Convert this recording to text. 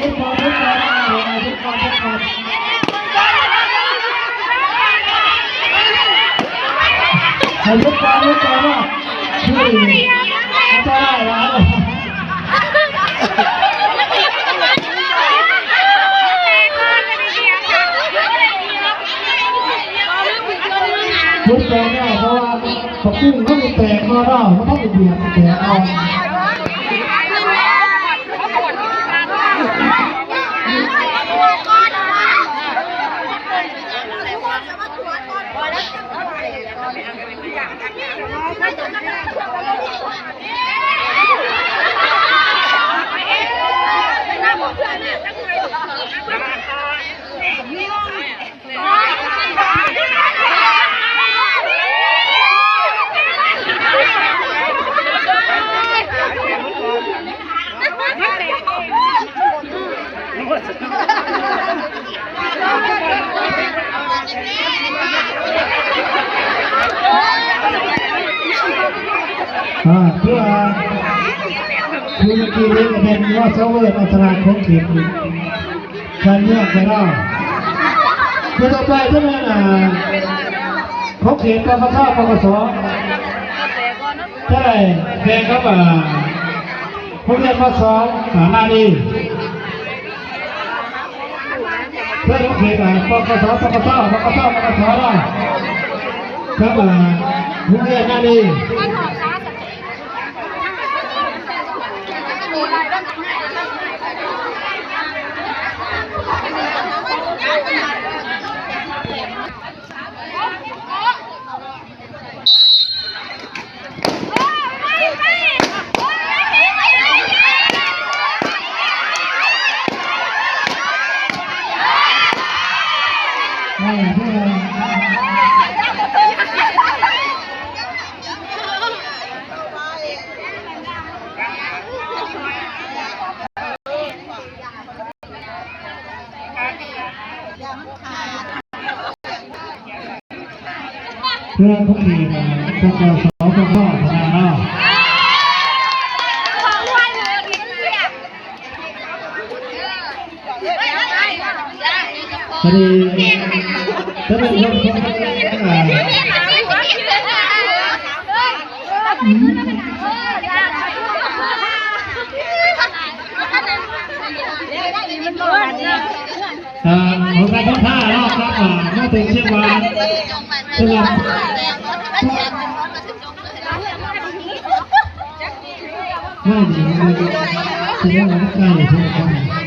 ຢຸດກ່ອນ ຢຸດກ່ອນ ຢຸດກ່ອນ ຢຸດກ່ອນ ຢຸດກ່ອນ ຄືອັນຕະລາຍຫຼາຍ. ຢຸດກ່ອນເນາະ ເພາະວ່າ ປະກຸງເຮົານີ້ແຕກເນາະ ເນາະ ມັນຕ້ອງໄປບຽດແຕກເອົາ. ອ່າ ເພື່ອ ຄືເມື່ອກີ້ນີ້ກໍແມ່ນວ່າຊາວເວີນ ອັດຕະລາດຂອງເຂດນີ້ ຄັນແຍກໄປເນາະ. ຄືຕໍ່ໄປຈະແມ່ນ ອ່າ ຂອງເຂດ ປກສ ປກສ ຈະໄດ້ແບ່ງກັບ ອ່າ ໂຮງຮຽນ ມສ ອ່າ ນາດີ ເພື່ອນຂອງເຂດ ອ່າ ປກສ ປກສ ປກສ ປກສ ເນາະ ກັບ ອ່າ ໂຮງຮຽນນາດີ. ເພື່ອນພວກທີ່ ປກສ ປກສ ເນາະ. ພໍດີ ຈະເປັນຄົນ ຄົນ ອ່າ ອ່າ ຂອງການທ່າເນາະ ກັບ ອ່າ ມາເຖິງຊຽງຫວານ ສຳລັບ ມາດີ ມາດີ ສະແດງວ່າໃກ້ເຖິງແລ້ວ.